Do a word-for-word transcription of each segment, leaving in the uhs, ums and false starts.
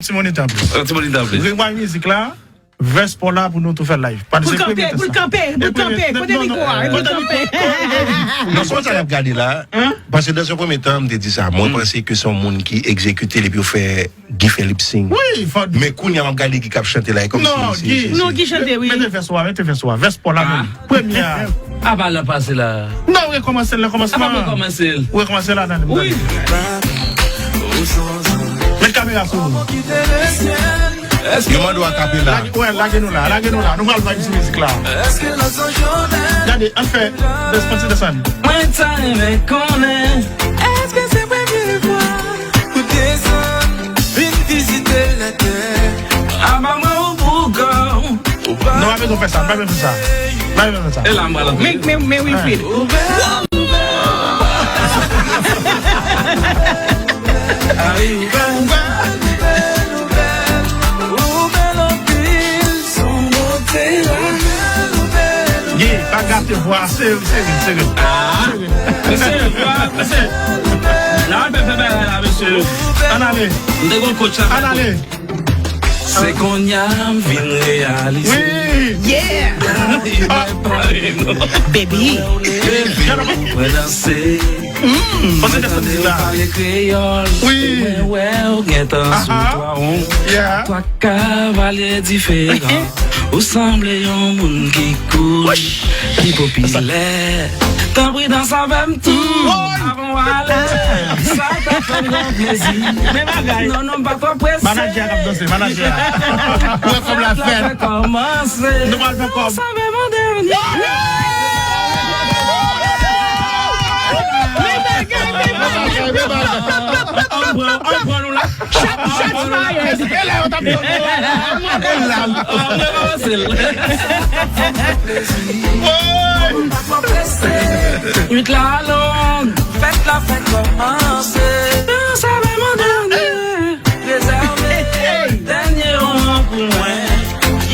Ti monit an plis. Yon ti monit an plis. Reway mizik la, vès pa w la pou nou tou fè live. Pou l kanpe, pou l kanpe, pou l kanpe. Kote mikwo a? Pou l kanpe. Non, se konsa n ap gade la. Paske nan yon premye tan, m te di sa. Mwen panse ke se yon moun ki egzekite l epi yo fè Guy fè lip sync. Wi, fò. Men kounye a, m ap gade Guy k ap chante la. E kòmsi se, se, se. Non, Guy chante, wi. Mete vès ou a, mete vès ou a. Vès pa w la menm. Premye a. Apa l ap pase la? Non, rekòmanse l nan kòmansman. Apa rekòmanse l? Rekòmanse la nan. Wi. Met kamera sou nou. Yo mande w akapela. Lage, wè, lage nou la, lage nou la. Nou pral vibe sou mizik la. Gade, ann fè, desann, desann. Mwen ta renmen konnen. Èske se premye fwa ou desann vin vizite latè? Apa mwen ou pou kò w? Nou pa bezwen fè sa, nou pa bezwen fè sa. Nou pa bezwen fè sa. E la m pral antre. Men, men, men Wilfrid. Ay, ou bèl, ou bèl, ou bèl, ou bèl, ou bèl anpil sou monte la. Ye, pa gate vwa, serye, serye, serye. Ah, mesye, vwa, mesye. La, fè, fè bagay la, mesye. Ann ale. M te gon coach la. Ann ale. Se kounye a m vin reyalize. Wi. Yeah. Mwen pare non. Baby. Baby, mwen danse. Mwen tande w pale kreyòl. Wi. Mwen wè w gentan sou twa won. Yeah. Twa kavalye diferan. Ou sanble yon moun ki cool, ki popilè. Tanpri danse avè m tou. Woy. Avan w ale. Sa ta fè m gran plezi. Men bagay. Non, non, m pa twò prese. Manadjè a k ap danse, manadjè a. Ou wè kòb la fèt. Fè kòmanse. Nou pral fè kòb. Sa fè m an dènye. Men bagay, men bagay. An pran, an pran nou la. Shot, shot fired. E la yo t ap di, oh, mwen la. Ah, mwen ranse l. Woy. Nwit la long, fèt la fèk kòmanse. Danse avè m an dènye. Rezève dènye an pou mwen.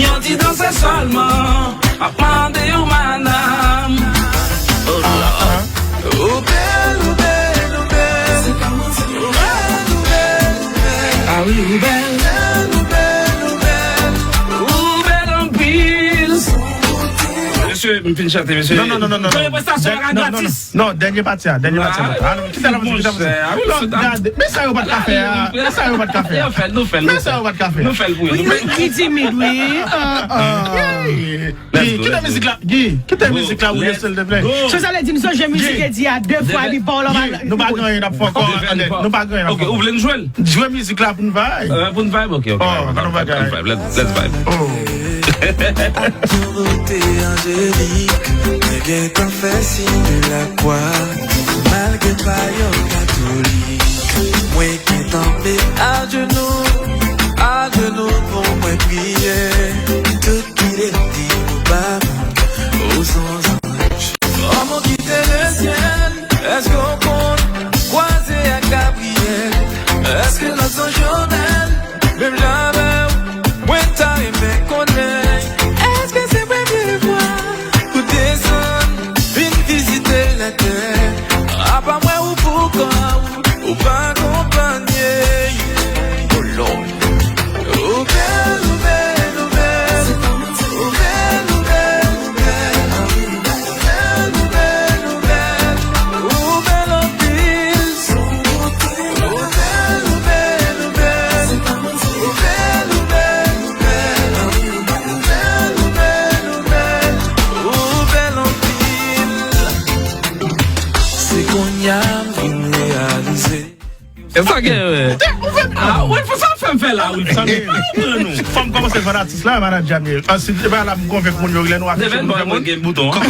Yon ti danse sèlman. M ap mande yon madanm. Oh Lord. Ou bèl, ou bèl, ou bèl. Ou bèl, ou bèl, ou bèl. Ah wi, ou bèl. Ou bèl, ou bèl, ou bèl. Ou bèl anpil. Mesye, m fin chante, mesye. Non, non, non, non, non. Premye prestanyon an gratis. Non, dènye pati a, dènye pati a. Ah, non, kite la, kite la. Gade, men sa yo pa t ka fè a. Men sa yo pa t ka fè a. Yo fè l, nou fè l, nou fè l. Men sa yo pa t ka fè a. Nou fè l pou yo. Li timid, wi. Ah, ah. Guy, kite mizik la. Guy, kite mizik la woule, silteplè. Se sa l di, m sonje mizik Eddy a de fwa, epi pa w la. Guy, nou pa gen anyen n ap fè ankò. Nou pa gen anyen n ap fè ankò. Ok, ou vle n jwe l? Jwe mizik la pou n vibe. Euh, pou n vibe, ok, ok. Oh, ann vibe, let's, let's vibe. Oh. Ak nouvote anjelik, mwen gentan fè siy de lakwa. Malgre pa yo katolik, mwen gentan met ajenou, ajenou pou mwen priye. Tout ki te di nou pa moun, ou se yon zanj. Kòman w kite lesyèl? Èske w konn kwaze ak Gabriyèl? Èske lòt zanj yo bèl? Menm jan avè w, mwen ta renmen konnen. Èske se premye fwa ou desann vin vizite latè? Apa mwen ou pou kò w, ou pa konpanye. Oh Lord. Ou bèl, ou bèl, ou bèl. Ou bèl, ou bèl, ou bèl. Ou bèl, ou bèl, ou bèl. Ou bèl anpil. Ou bèl, ou bèl, ou bèl. Ou bèl, ou bèl, ou bèl. Ou bèl, ou bèl, ou bèl. Ou bèl anpil. Se kounye a m vin reyalize. E sa gen, wè. Ah, wè, fò sa fè m fè la, wi. Sa gen. Fò m kòmanse vann atis la, manadjè a m ye. Ah, si se pa la, m konvenk moun yo, lè nou afeksyon nou fè moun. Gen bouton, hein.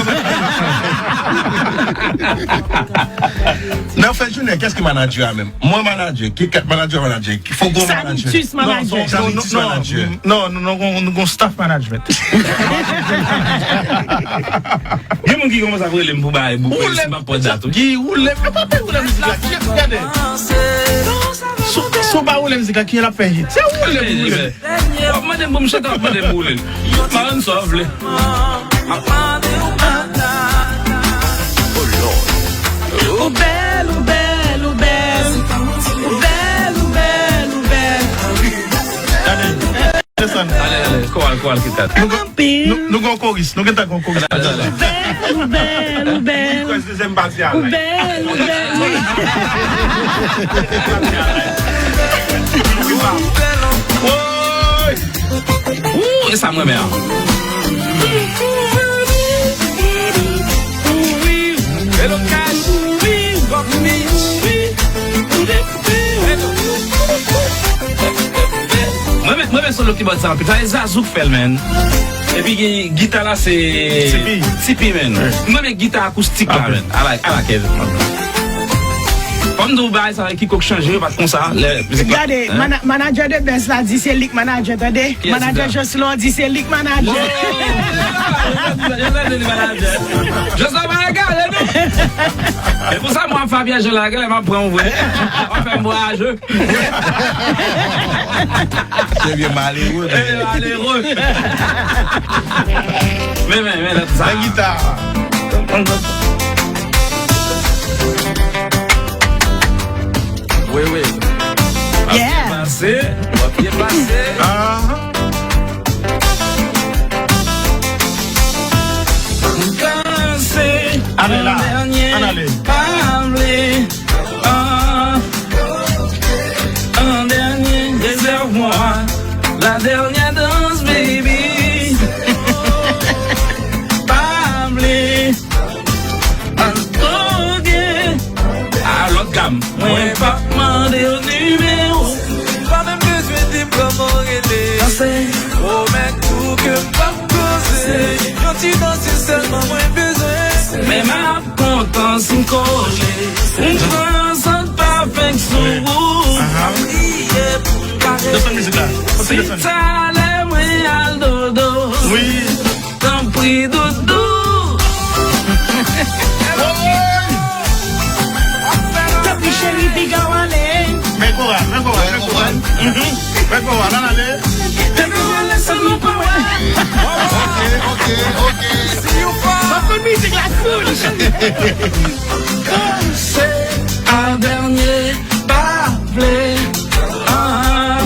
Nan fèt jounen, kès ki manadjè a menm? Mwen manadjè, Kit Kat manadjè, manadjè. Fogo manadjè. Sanitus manadjè. Non, non, non, non, non, non, non, non, non, staff management. Gen moun ki kòmanse ap rele m pou bay, pou si m ap pran dat, wi. Guy, woule m. E pa te woule mizik la. Gade. Si, si w pa woule mizik la, kijan l ap fè hit? Se woule pou woule. W ap mande m pou m chante, w ap mande m pou woule. Marenn sa w vle. Ou bèl, ou bèl, ou bèl. Ou bèl, ou bèl, ou bèl. Pral KitKat. Nou gen, nou, nou gen yon koris. Nou gentan gen yon koris. Ou bèl, ou bèl, ou bèl. Ou bèl, ou bèl, wi. Woy! Ooh, e sa m renmen an. Hello, Cash. Fuck me. Mwen men, mwen men solo kibòd sa anpil. Sa e Zazou k fè l, men. Epi gi-, gita la se Tipi. Tipi, men. Mwen men gita akoustik la, men. I like, I like it. Fò m di w bagay sa ki kok chanje, yo pa t konsa, lè mizik la. Gade, mana-, manager de best la di se li k manager, tande. Manager Jocelyn di se li k manager. Yo sa di li manager. Jocelyn pa egare, non. E pou sa, mwen ap fè Pierre Jean Lagre, m ap pran w vre. W ap fè m vwayaje. Se vye malere, men. Vye malere. Men, men, men, lòt sa. Men gita. Wi, wi. W ap byen pase, w ap byen pase. Mwen kanse. Ale la, ann ale. Pa vle. Ah, an dènye, rezèv mwen la dènyè dans, baby. Pa vle. An toge. A, lòt gam. Mwen p ap mande w nimewo. Pa menm bezwen di m kòman w rele. Pwomèt ou ke m p ap koze. Yon ti dans sèlman mwen bezwen. Men m ap kontan si m kole. Pou m pran sant pa fenk sou ou. Aha. Desann mizik la. Kontinye desann. Si talè mwen al dodo. Wi. Tanpri doudou. Tanpri cheri, piga w ale. Men koral, men koral, men koral. Mhm. Men koral, ann ale. Piga w ale san nou pa wè. Ok, ok, ok. M ap konn mizik la cool. Kòm se a dènye pa vle. Ah.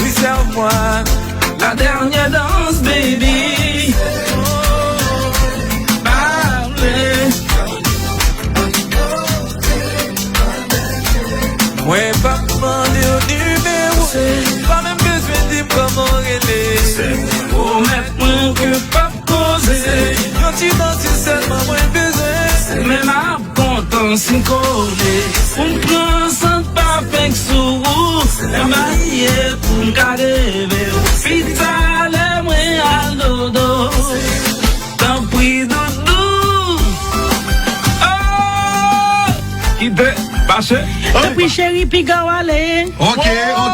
Rezèv mwen la dènyè dans, baby. Pa vle. Mwen p ap mande w nimewo. Pa menm bezwen di m kòman w rele. Pwomèt mwen ke p ap koze. Yon ti dans sèlman mwen bezwen. Men m ap kontan si m kole. Pou m pran sant pa fenk sou ou. Lè m maye pou m ka reve w. Pi talè mwen al dodo. Tanpri doudou. Oh! Kite, mache. Tanpri cheri, piga w ale. Ok, ok.